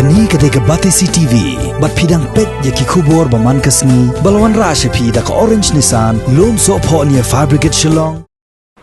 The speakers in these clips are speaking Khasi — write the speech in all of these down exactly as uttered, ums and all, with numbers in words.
Kane ka dei ka Batesi T V, bad phi dang peit ïa ki khubor ba man ka sngi, ba la wanrah sha phi da ka Orange Nissan, Lumsohphoh near Fire Brigade Shillong.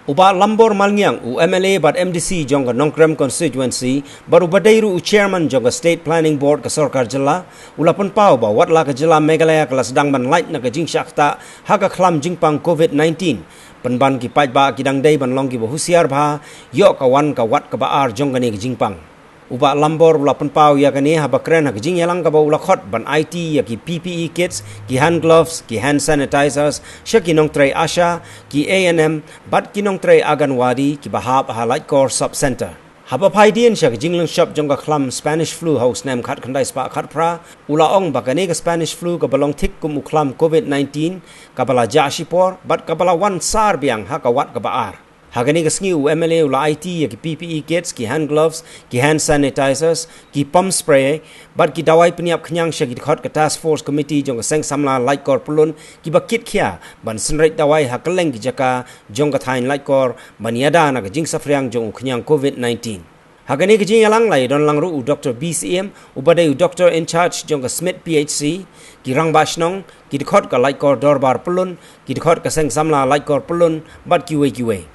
U Bah Lambor Malngiang, u M L A bad M D C jong ka Nongkrem Constituency, bad uba dei ruh u Chairman jong ka State Planning Board ka Sorkar Jylla, u la pynpaw ba wat la ka Jylla Meghalaya ka la sdang ban lait na ka jingshah ktah ha ka khlam jingpang COVID nineteen, pynban ki paidbah ki dang dei ban long kiba husiar bha, ïoh ka wan ka wat kaba ar jong kane ka jingpang. U Bah Lambor u la pynpaw ïa kane haba kren ha ka jingïalang kaba u la khot ban aiti ïa ki P P E kits, ki hand gloves, ki hand sanitizers sha ki nongtrei ASHA, ki A N M, bad ki nongtrei Anganwadi kiba hap ha Laitkor Sub Centre. Haba phai dien sha ka jinglong shop jong ka khlam Spanish flu ha u snem khatkhyndai spah khatphra, u la ong ba kane ka Spanish flu kaba long thik kum u khlam COVID nineteen, kaba la jah shipor, bad kaba la wan sar biang ha ka wat kaba ar. Ha kane ka sngi u M L A u la aiti ïa ki P P E kits, ki hand gloves, ki hand sanitizers, ki pump spray, bad ki dawai pynïap khñiang sha ki dkhot ka Task Force Committee jong ka Seng Samla Laitkor Pyllun kiba kit khia ban synreit dawai ha kylleng ki jaka jong ka thaiñ Laitkor ban ïada na ka jingsaphriang jong u khñiang COVID nineteen. Ha kane ka jingïalang la ïadon lang ruh u Doctor B C M, uba dei u Doctor in charge jong ka Smit P H C, ki rangbah shnong, ki dkhot ka Laitkor Dorbar Pyllun, ki dkhot ka Seng Samla Laitkor Pyllun, bad kiwei kiwei.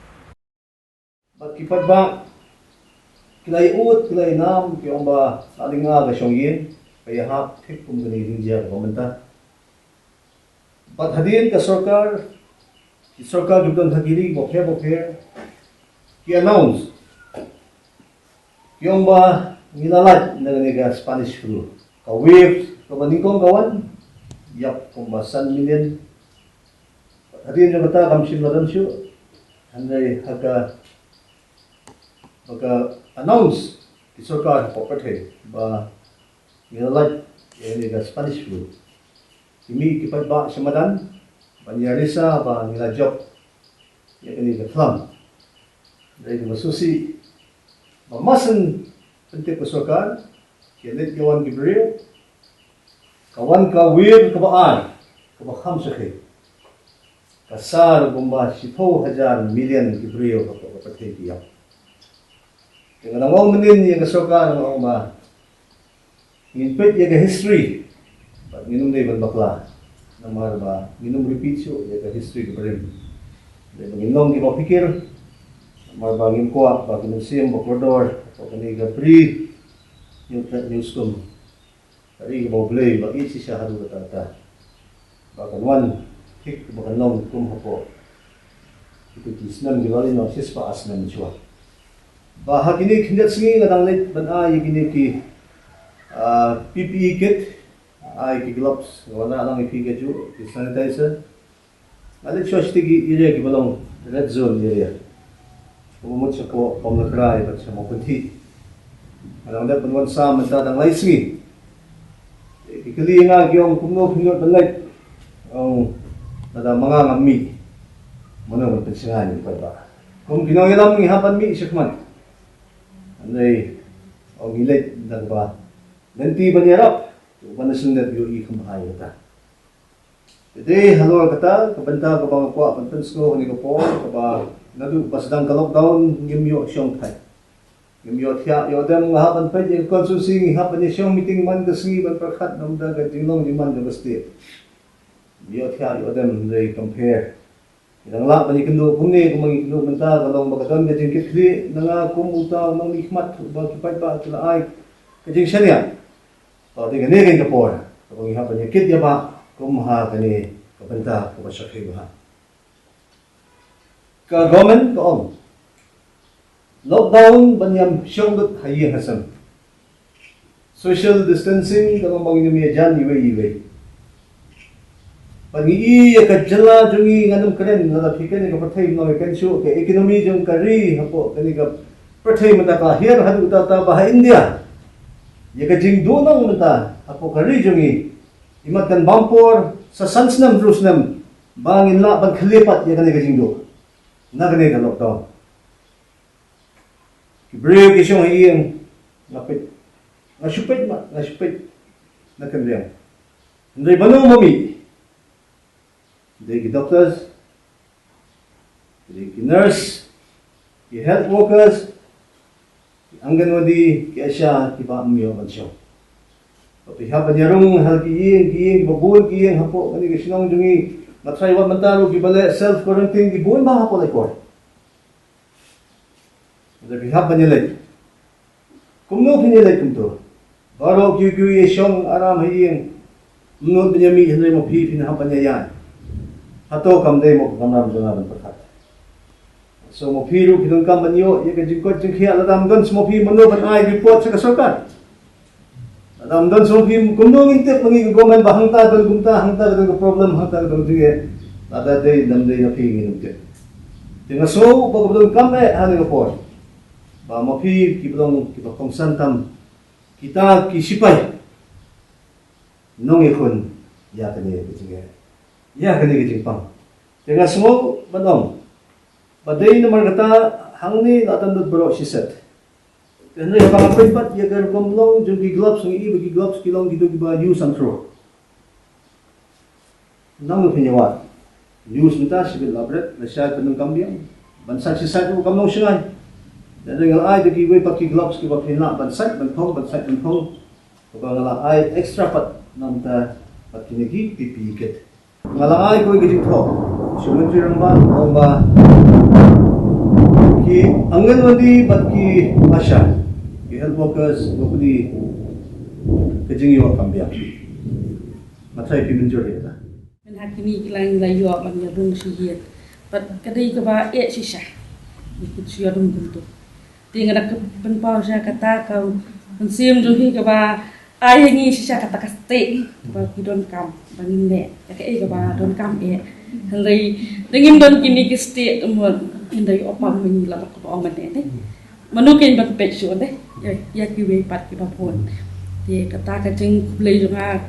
Bad ki paidbah ki la ïa ud, ki la ïa nam, ki ong ba la ding nga ka shong ïing, ka ïahap thik kum kane ka jingjia kaba mynta. Bad hadien ka sorkar, ki sorkar kiba don ha ki ri bapher bapher, ki announce, ki ong ba ngi la lait na kane ka Spanish flu. Ka wave kaba nyngkong ka wan, ïap kumba san million. Bad hadien jong kata kam shym la don shuh. Hynrei ha ka, ba ka announce ki sorkar hapoh pyrthei ba ngi la lait ïa kane ka Spanish flu. Ki mih ki paidbah sha madan ban ïa risa ba ngi la jop ïa kane ka khlam. Dei kaba sngewsih ba mar shen pyntip ka sorkar, ki leit ki wan ki briew, ka wan ka wave kaba ar, kaba kham shakri. Ka sar kumba shiphew hajar million ki briew hapoh ka pyrthei ki ïap. Te nga dang ong mynnin ïa ka sorkar, nga ong ba ngin peit ïa ka history, bad ngin ym dei ban bakla. Namar ba ngin ym repeat shuh ïa ka history ka barim. Dei ba ngin long kiba phikir, namar ba ngim kwah ba ki mynsiem ba kordor, ba kane ka bri, ñiewtrep ñiewskum. Ka ri kaba U Blei ba ïeit shisha haduh katta katta. Ba kan wan thik ba kan long kum hapoh kito ki snem kiba la ïoh shispah ar snem shuwa. Ba ha kine khyndiat sngi nga dang leit ban ai ïa kine ki, ah, P P E kit, ai ki gloves, nga wanrah lang ïa phi kajuh, ki sanitizer. Nga leit shuwa sha ki area kiba long red zone area. Kumba mut sha Pamlakrai bad sha Mawpynthih. Nga dang dep ban wan sam mynta dang lai sngi. Ki kylli ïa nga ki ong kumno phi nud ban leit. Ong lada ma nga ngam mih, mano ban pynshngaiñ ïa ki paidbah. Kum ki nongïalam ngi hap ban mih shakhmat. Hynrei ong ngi leit da kaba lynti ban ïarap. Uba na sngewdep ïohi kham bha ïa kata. Te dei halor kata ka bynta kaba nga kwah ban pynsngew ha kane ka por, kaba naduh ba sdang ka lockdown ngim ïoh shong thait. Ngim ïoh thiah ïoh dem, nga hap ban peit ïa ka constituency, ngi hap ban ïa shong meeting man ka sngi ban pyrkhat na ka bynta ka jinglong jingman jong ka state. Ngim ïoh thiah ïoh dem, hynrei compare, ngi dang lah ban ïakynduh kumne kumba ngi kynduh mynta, ka long ba ka don ka jingkitkhlieh na nga kum uta u nongmihkhmat uba ki paidbah ki la ai ka jingshaniah. Ba dei kane ka dei ka por kaba ngi hap ban ïakit ïabah kum ha kane ka bynta kaba shyrkhei bha. Ka government ka ong lockdown ban ïam shong lut ha ïing ha sem. Social distancing ka long ba ngin ym ïajan iwei iwei. Bad ngi i ïa ka jylla jong ngi, ngan ym kren lada phi kren ïa ka pyrthei, ngi ïa kren shuh ka economy jong ka ri hapoh kane ka pyrthei mynta ka hiar haduh katta katta ba ha India, ïa ka jingduh nong mynta hapoh ka ri jong ngi, imat kan bam por sa san snem hynriew snem ba ngin lah ban khlieh pat ïa kane ka jingduh na kane ka lockdown. Ki briew ki shong ha ïing, nga peit, nga shu peit ma, nga shu peit na kynriang. Hynrei ba no ma mih? Dei ki doctors, dei ki nurse, ki health workers, ki Anganwadi, ki ASHA, kiba ym ïoh ban shong. Phi hap ban ïarung ha ki ïing ki ïing, ba bun ki ïing hapoh kane ka shnong jong ngi. Nga tharai wat mynta ruh kiba leh self quarantine ki bun bha hapoh Laitkor. Phi hap ban ïaleit. Kumno phin ïaleit kumto? Baroh kiwei kiwei ïa shong aram ha ïing. Ym nud ban ïamih hynrei ma phi phin hap ban ïaïaid. Hato kam dei mo ka kamram jong nga ban pyrkhat? So ma phi ruh phi donkam ban ïoh ïa ka jingkoit jingkhiah, lada ym don sa ma phi mano ban ai report sha ka sorkar? Lada ym don sa ma phi kumno ngin tip ma ngi ka government ba hangta don kumta, hangta don ka problem, hangta don jingeh? Lada dei ym dei na phi ngin ym tip. Te nga sngew ba ka donkam eh ha kane ka por ba ma phi kiba long kiba kongsan tam, kita ki sipai nongïakhun ïa kane ka jingeh, ïa kane ka jingpang. Te nga sngew ban ong ba dei namar kata hangne la tang dud baroh shi set. Te hynrei haba nga peit pat ïa ka rukom long jong ki gloves, ngi i ba ki gloves ki long kito kiba use and throw. Nang phin ïa wad. Use mynta, shibit la bret, lashai pyndonkam biang. Ban sait shi sait ruh kam long shngaiñ. Te hynrei nga la ai da kiwei pat ki gloves kiba phin lah ban sait ban phong, ban sait ban phong. Kaba nga la ai extra pat na mynta pat kine ki P P E kit. Nga la ai kawei ka jingthoh sha u Myntri Rangbah, ong ba ki Anganwadi bad ki ASHA, ki health workers, ba pudi ka jingïoh kam biang. Nga tharai phi mynjur ïa kata. Mynta kine ki la, ngi la ïoh ban ïarung sha ïing. Bad ka dei kaba eh shisha. Ngi kut shu ïarung kumto. Te nga da pynpaw sha kata ka mynsiem jong phi kaba ai ha ngi shisha kata ka stick ba ki donkam ba ngin leh ïa kaei kaba donkam eh. Hynrei da ngim don kine ki stick mo, ngin da ïoh pang ma ngi la ba kaba ong mynne te. Mano kein ban peit shuh te ïa, ïa kiwei pat kiba bun. Te kata ka jingkhublei jong nga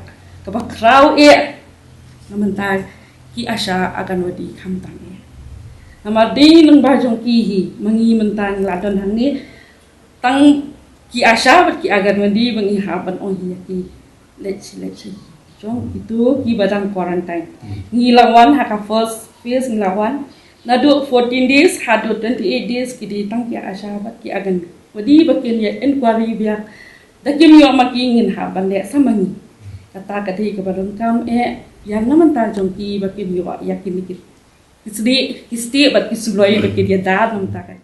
kaba khraw eh. Na mynta ki ASHA, Anganwadi khamtam eh. Namar dei lyngba jong ki hi ma ngi mynta ngi la don hangne. Tang ki ASHA bad ki Anganwadi ba ngi hap ban ong hi ïa ki, leit shi leit shi jong kito kiba dang quarantine. Ngi la wan ha ka first phase, ngi la wan naduh fourteen days haduh twenty-eight days, ki dei tang ki ASHA bad ki Anganwadi ba kin ïa inquiry biang. Da kim ïoh ma ki ngin hap ban leh sa ma ngi. Kata ka dei kaba donkam eh ïa na mynta jong ki ba kin ïoh ïa kine ki, ki stick, ki stick bad ki suloi ba kin ïa dad na mynta ka.